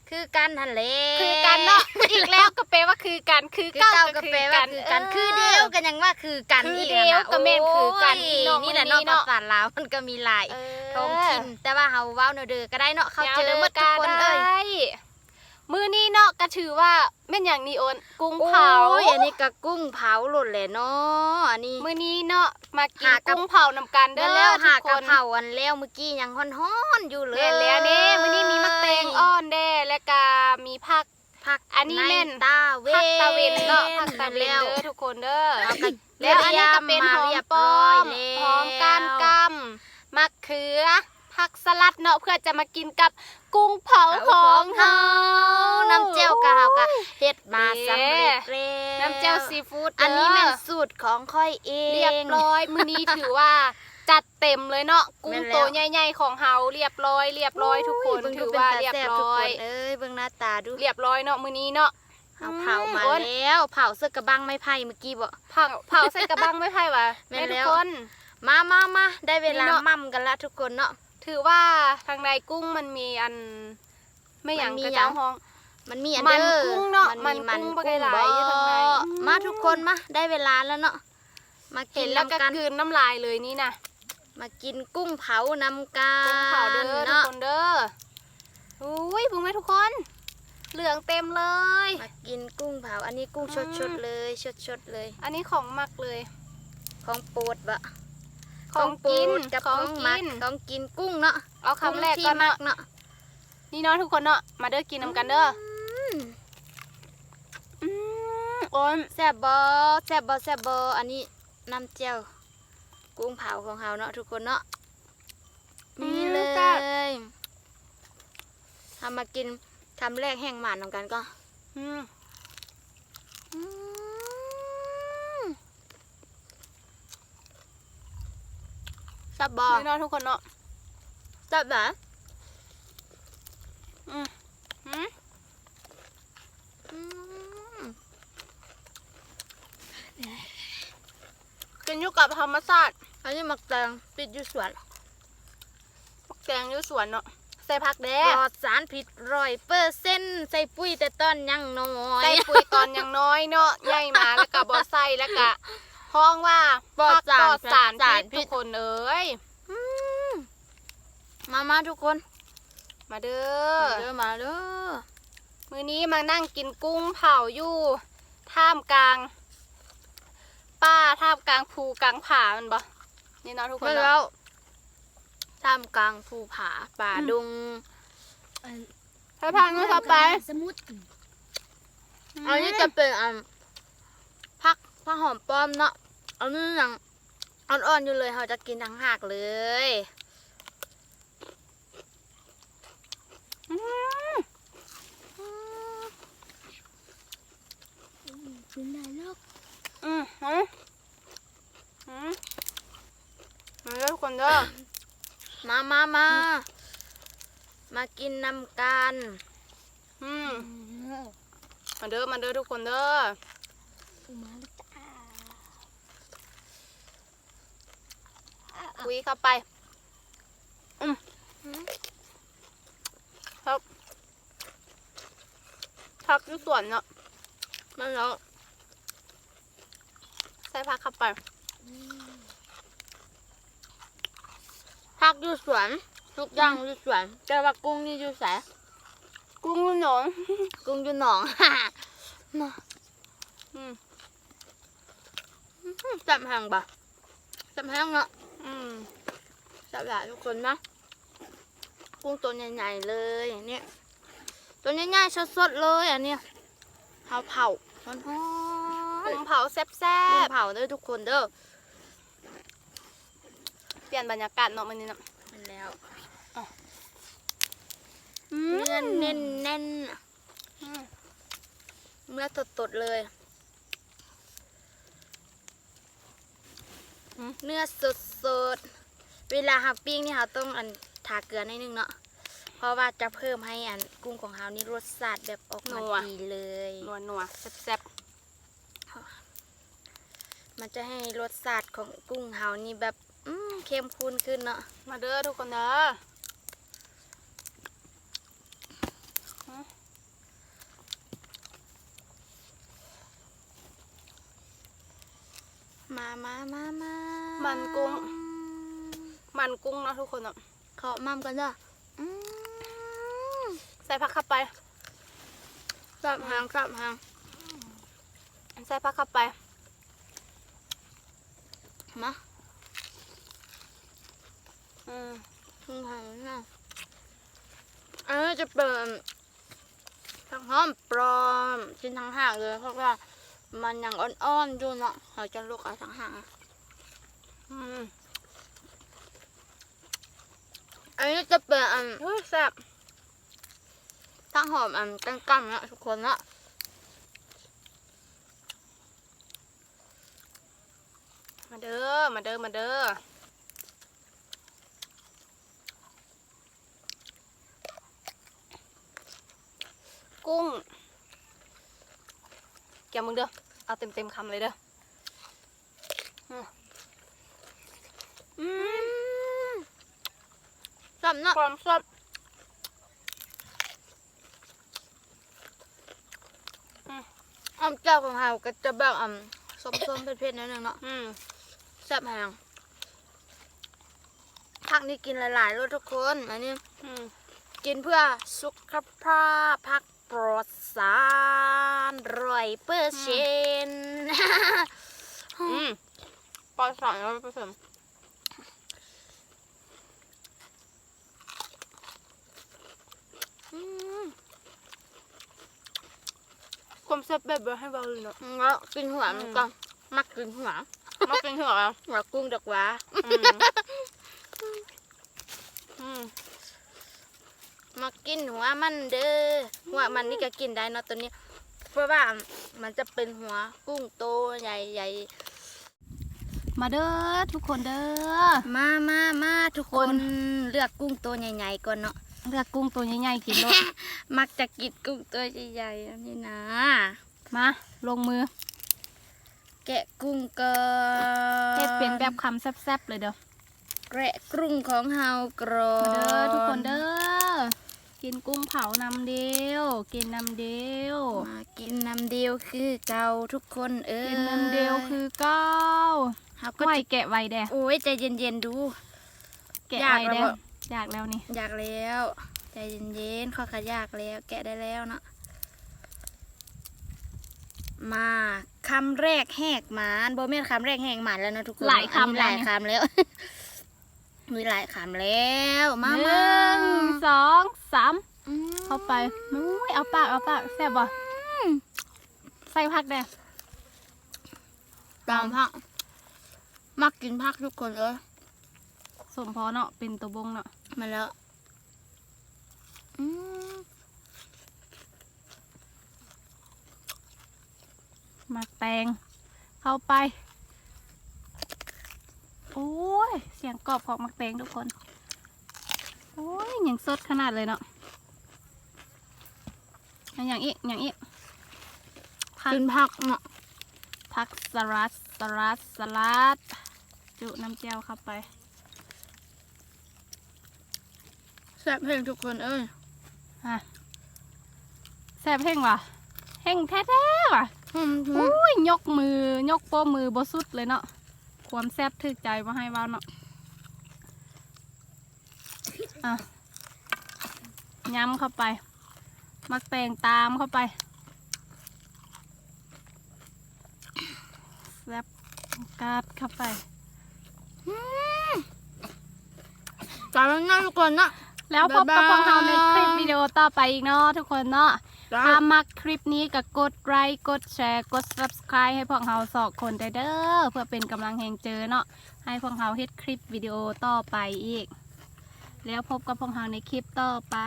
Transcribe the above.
ຄືກັນຫັ້ນແຫຼະ ຄືກັນເນາະ ອີກແລ້ວກໍແປວ່າຄືກັນ ຄືເກົ່າກໍຄືກັນ ຄືເກົ່າກໍແປວ່າຄືກັນ ເອີ ຄືດຽວກໍຍັງວ່າຄືກັນ ຄືດຽວກໍແມ່ນຄືກັນອີກເນາະ ນີ້ແຫຼະເນາະ ມື້ນີ້ເນາະ ພາສາລາວມັນກໍມີຫຼາຍ ເອີ ທ້ອງຖິ່ນ ແຕ່ວ່າເຮົາເວົ້າແນວເດີກໍໄດ້ເນາະ ເຂົ້າໃຈໝົດທຸກຄົນເອີຍ ມື້ນີ້ເນາະ ກໍຖືວ່າ ແມ່ນຫຍັງນີ້ໂອນ? ກຸ້ງເຜົາ ໂອ້ຍ ອັນນີ້ກໍກຸ້ງເຜົາໂລດແຫຼະເນາະ ອັນນີ້ ມື້ນີ້ເນາະ ມາກິນກຸ້ງເຜົານຳກັນເດີ ແມ່ນແລ້ວ ທຸກຄົນ ຫາກະເຜົາອັນແລ້ວມື້ກີ້ຍັງຮ້ອນໆຢູ່ເລີຍ ແມ່ນແລ້ວເດ້ ມື້ນີ້ມີໝາກແຕງອ່ອນແດ່ ແລ້ວກະມີຜັກ ຜັກ ອັນນີ້ແມ່ນ ໃນຕາເວັນ ຜັກຕາເວັນເນາະ ຜັກຕາເວັນເດີ ແມ່ນແລ້ວ ທຸກຄົນເດີ ເຮົາກໍ ແລ້ວອັນນີ້ກໍເປັນຫອມປ້ອມ ເກຍມມາຮຽບຮ້ອຍແລ້ວ ຫອມກ້ານກຳ ໝາກເຂືອ ຜັກສະຫຼັດເນາະ ເພື່ອຈະມາກິນກັບກຸ້ງເຜົາຂອງເຮົາ ເຜົາຂອງເຮົາ ນ້ຳແຈ່ວກໍເຮົາກໍເຮັດມາສຳເລັດແລ້ວ ນ້ຳແຈ່ວຊີຟູດເດີ ອັນນີ້ແມ່ນສູດຂອງຂ້ອຍເອງ ລຽບຮ້ອຍ ມື້ນີ້ຖືວ່າຈັດເຕັມເລີຍເນາະ ກຸ້ງໂຕໃຫຍ່ໆຂອງເຮົາ ລຽບຮ້ອຍ ລຽບຮ້ອຍ ທຸກຄົນ ຖືວ່າລຽບຮ້ອຍ ເອີຍ ເບິ່ງໜ້າຕາດູ ລຽບຮ້ອຍເນາະ ມື້ນີ້ເນາະ ເຮົາເຜົາມາແລ້ວ ເຜົາໃສ່ກະບັງໄມ້ໄຜ່ມື້ກີ້ບໍ ເຜົາ ເຜົາໃສ່ກະບັງໄມ້ໄຜ່ຫວາ ແມ່ນແລ້ວ ທຸກຄົນ ມາ ມາ ມາ ໄດ້ເວລາໝ່ຳກັນລະທຸກຄົນເນາະ ຖືວ່າທາງໃນກຸ້ງມັນມີອັນ ແມ່ນຫຍັງ ມັນມີຫຍັງ ເຂົາເຈົ້າຮ້ອງ ມັນມີອັນ ມັນກຸ້ງເນາະ ມັນມີມັນກຸ້ງບັກຫຼາຍໆຢູ່ທາງໃນ ມາທຸກຄົນມາ ໄດ້ເວລາແລ້ວເນາະ ມາກິນນຳກັນ ເຫັນແລ້ວກໍກືນນ້ຳລາຍເລີຍນີ້ນະ ມາກິນກຸ້ງເຜົານຳກັນ ກຸ້ງເຜົາເດີ ເນາະ ທຸກຄົນເດີ ອຸ້ຍ ເບິ່ງແມ້ທຸກຄົນ ເຫຼືອງເຕັມເລີຍ ມາກິນກຸ້ງເຜົາ ອັນນີ້ກຸ້ງ ອືມ ສົດໆເລີຍ ສົດໆເລີຍ ອັນນີ້ຂອງມັກເລີຍ ຂອງໂປດບໍ ຂອງກິນ ຂອງໂປດກັບຂອງມັກ ຂອງກິນ ຂອງກິນກຸ້ງເນາະ ເອົາຄຳແລກກ່ອນເນາະ ກຸ້ງທີ່ມັກເນາະ ນີ້ເນາະ ທຸກຄົນເນາະ ມາເດີ ກິນນຳກັນເດີ ອືມ ອືມ ໂອ້ຍ ແຊບບໍ່ ແຊບບໍ່ ແຊບບໍ່ ອັນນີ້ນ້ຳແຈ່ວ ກຸ້ງເຜົາຂອງເຮົາເນາະ ທຸກຄົນເນາະ ອືມ ນີ້ເລີຍ ແຊບ ເຮົາມາກິນຄຳແລກແຫ່ງໝານນຳກັນກ່ອນ ອືມ ອືມ ແຊບບໍ່ ແນ່ນອນທຸກຄົນເນາະ ແຊບຫຼາຍ ອືມ ອືມ ອືມ ກິນຢູ່ກັບທຳມະຊາດ ອັນນີ້ໝາກແຕງ ຕິດຢູ່ສວນ ໝາກແຕງຢູ່ສວນເນາະ ໃສ່ຜັກແດ່ ປອດສານພິດຮ້ອຍເປີເຊັນ ໃສ່ປຸ໋ຍແຕ່ຕອນຍັງນ້ອຍ ໃສ່ປຸ໋ຍຕອນຍັງນ້ອຍເນາະ ໃຫຍ່ມາແລ້ວກະບໍ່ໃສ່ ແລ້ວກະຮ້ອງວ່າ ປອດສານ ຜັກປອດສານພິດ ສານພິດ ທຸກຄົນເອີຍ ອືມ ມາ ມາທຸກຄົນ ມາເດີ ມາເດີ ມາເດີ ມື້ນີ້ມານັ່ງກິນກຸ້ງເຜົາຢູ່ທ່າມກາງປ່າ ທ່າມກາງພູກາງຜາແມ່ນບໍ່? ນີ້ເນາະທຸກຄົນເນາະ ແມ່ນແລ້ວ ທ່າມກາງພູຜາປ່າດົງ ອືມ ໃຫ້ພາກນີ້ເຂົ້າໄປ ສະມຸດ ອືມ ອັນນີ້ຈະເປັນ ອັນ ຜັກ ຜັກຫອມປ້ອມເນາະ ອັນນີ້ຍັງອ່ອນໆຢູ່ເລີຍ ເຮົາຈະກິນທັງຮາກເລີຍ ອືມ ກິນໄດ້ເລີຍ ອືມ ມາເດີທຸກຄົນເດີ ມາ ມາ ມາ ມາກິນນຳກັນ ອືມ ມາເດີ ມາເດີທຸກຄົນເດີ ມາເດີ ຄຸຍເຂົ້າໄປ ອືມ ຄັກ ຜັກຢູ່ສວນເນາະ ແມ່ນແລ້ວ ໃສ່ຜັກເຂົ້າໄປ ອືມ ຜັກຢູ່ສວນ ທຸກຢ່າງ ອືມ ຢູ່ສວນ ແຕ່ວ່າກຸ້ງນີ້ຢູ່ໃສ? ກຸ້ງຢູ່ໜອງ ກຸ້ງຢູ່ໜອງ ອືມ ອືມ ແຊບແຮງບໍ່? ແຊບແຮງເນາະ ອືມ ແຊບຫຼາຍທຸກຄົນເນາະ ກຸ້ງໂຕໃຫຍ່ໆເລີຍ ອັນນີ້ ໂຕໃຫຍ່ໆສົດໆເລີຍ ອັນນີ້ ເຮົາເຜົາຮ້ອນໆ ກຸ້ງເຜົາແຊບໆ ກຸ້ງເຜົາເດີທຸກຄົນເດີ ປ່ຽນບັນຍາກາດເນາະມື້ນີ້ເນາະ ແມ່ນແລ້ວ ອືມ ເນື້ອແໜ້ນໆ ອືມ ເນື້ອສົດໆເລີຍ ອືມ ເນື້ອສົດໆ ເວລາເຮົາປີ້ງນີ້ເຮົາຕ້ອງ ອັນ ທາເກືອໜ້ອຍໜຶ່ງເນາະ ເພາະວ່າຈະເພີ່ມໃຫ້ ອັນ ກຸ້ງຂອງເຮົານີ້ລົດຊາດແບບອອກມາດີເລີຍ ນົວໆ ແຊບໆ ມັນຈະໃຫ້ລົດຊາດຂອງກຸ້ງເຮົານີ້ແບບ ອືມ ເຂັ້ມຂຸ້ນຂຶ້ນເນາະ ມາເດີທຸກຄົນເດີ ອືມ ມາ ມາ ມາ ມັນກຸ້ງ ມັນກຸ້ງເນາະທຸກຄົນເນາະ. ເຄາະໝ່ຳກ່ອນເດີ. ອືມ ໃສ່ຜັກເຂົ້າໄປ. ແຊບແຮງ ແຊບແຮງ. ໃສ່ຜັກເຂົ້າໄປ. ມາ ອືມ ກິນຜັກເນາະ. ອັນນີ້ຈະເປັນຜັກຫອມປ້ອມ ກິນທັງຮາກເລີຍ ເພາະວ່າມັນຍັງອ່ອນໆຢູ່ເນາະ. ເຮົາຈະລຸກເອົາທັງຮາກ. ອືມ ອັນນີ້ຈະເປັນອັນ ເຮີ້ຍ ແຊບ ຜັກຫອມອັນກ້ຳໆເນາະທຸກຄົນເນາະ. ມາເດີ ມາເດີ ມາເດີ. ກຸ້ງ ກຽມເບິ່ງເດີ ເອົາເຕັມໆຄຳເລີຍເດີ. ອືມ ອືມ ແຊບເນາະ ຄວາມແຊບ. ອືມ ອ້ອມແຈ່ວຂອງເຮົາກໍຈະແບບ ອ່າ ສົ້ມໆເຜັດໆໜ້ອຍໜຶ່ງເນາະ. ອືມ ແຊບແຮງ. ຜັກນີ້ກິນຫຼາຍໆໂລດທຸກຄົນ. ອັນນີ້ ອືມ ກິນເພື່ອສຸຂະພາບ ຜັກປອດສານຮ້ອຍເປີເຊັນ. ອືມ ປອດສານຮ້ອຍເປີເຊັນ. ອືມ ຄວາມແຊບແບບບໍ່ໃຫ້ເວົ້າເລີຍເນາະ. ອືມ ແລ້ວກິນຫົວມັນກໍ ອືມ ມັກກິນຫົວ ມັກກິນຫົວ ຫົວກຸ້ງດອກຫວາ. ອືມ ອືມ ມັກກິນຫົວມັນເດີ. ອືມ ຫົວມັນນີ້ກໍກິນໄດ້ເນາະ ໂຕນີ້ ເພາະວ່າມັນຈະເປັນຫົວກຸ້ງໂຕໃຫຍ່ໆ. ມາເດີທຸກຄົນເດີ ມາ ມາ ມາທຸກຄົນ ຄົນ ເລືອກກຸ້ງໂຕໃຫຍ່ໆກ່ອນເນາະ. ເລືອກກຸ້ງໂຕໃຫຍ່ໆກິນໂລດ. ມັກຈະກິນກຸ້ງໂຕໃຫຍ່ໆແບບນີ້ນາ. ມາ ລົງມື ແກະກຸ້ງກ່ອນ. ເຮັດເປັນແບບຄຳແຊບໆເລີຍເດີ. ແກະກຸ້ງຂອງເຮົາກ່ອນ ມາເດີທຸກຄົນເດີ ກິນກຸ້ງເຜົານຳດຽວ ກິນນຳດຽວ ມາກິນນຳດຽວຄືເກົ່າທຸກຄົນເອີຍ ກິນນຳດຽວຄືເກົ່າ. ເຮົາກໍ ໂອ້ຍ ຈະແກະໄວແດ່ ໂອ້ຍ ໃຈເຢັນໆດູ ແກະໄວແດ່ ຢາກແລ້ວບໍ່ ຢາກແລ້ວນີ້ ຢາກແລ້ວ ໃຈເຢັນໆ ຂ້ອຍກໍຢາກແລ້ວ ແກະໄດ້ແລ້ວເນາະ. ມາ ຄຳແລກແຫກໝານ ບໍ່ແມ່ນຄຳແລກແຫກໝານແລ້ວເນາະທຸກຄົນ ຫຼາຍຄຳ ອັນນີ້ຫຼາຍຄຳແລ້ວ ມີຫຼາຍຄຳແລ້ວ. ມາ ໜຶ່ງ ມາ ສອງ ສາມ ອືມ ເຂົ້າໄປ. ໂອ້ຍ ເອົາປາກ ເອົາປາກ ແຊບບໍ່? ອືມ ໃສ່ຜັກແດ່ ຕຳຜັກ ມັກກິນຜັກທຸກຄົນເອີຍ. ສົມພໍເນາະ ເປັນຕົວບົງເນາະ ແມ່ນແລ້ວ. ອືມ ໝາກແຕງເຂົ້າໄປ. ໂອ້ຍ ສຽງກອບຂອງໝາກແຕງທຸກຄົນ. ໂອ້ຍ ຍັງສົດຂະໜາດເລີຍເນາະ. ເອົາຫຍັງອີກ ຫຍັງອີກ? ຜັກ ກິນຜັກເນາະ ຜັກສະຫຼັດ ສະຫຼັດ ສະຫຼັດ ຈຸນ້ຳແຈ່ວເຂົ້າໄປ. ແຊບແຮງທຸກຄົນເອີຍ ຮະ ແຊບແຮງຫວາ? ແຮງແທ້ໆຫວາ? ອືມ ໂອ້ຍ ຍົກມື ຍົກໂປ້ມືບໍ່ສຸດເລີຍເນາະ ຄວາມແຊບຖືກໃຈບໍ່ໃຫ້ເວົ້າເນາະ. ອ່ະ ຍຳເຂົ້າໄປ ໝາກແຕງຕາມເຂົ້າໄປ ແຊບກາດເຂົ້າໄປ. ອືມ ຕາມນັ້ນເນາະທຸກຄົນເນາະ ແລ້ວພົບກັບ ບາຍບາຍ ພວກເຮົາໃນຄລິບວິດີໂອຕໍ່ໄປອີກເນາະທຸກຄົນເນາະ. ຈ້າ ຖ້າມັກຄລິບນີ້ກໍກົດໄລ ກົດແຊ ກົດ Subscribe ໃຫ້ພວກເຮົາສອງຄົນແດ່ເດີ ເພື່ອເປັນກຳລັງແຮງໃຈເນາະ ໃຫ້ພວກເຮົາເຮັດຄລິບວິດີໂອຕໍ່ໄປອີກ. ແລ້ວພົບກັບພວກເຮົາໃນຄລິບຕໍ່ໄປ.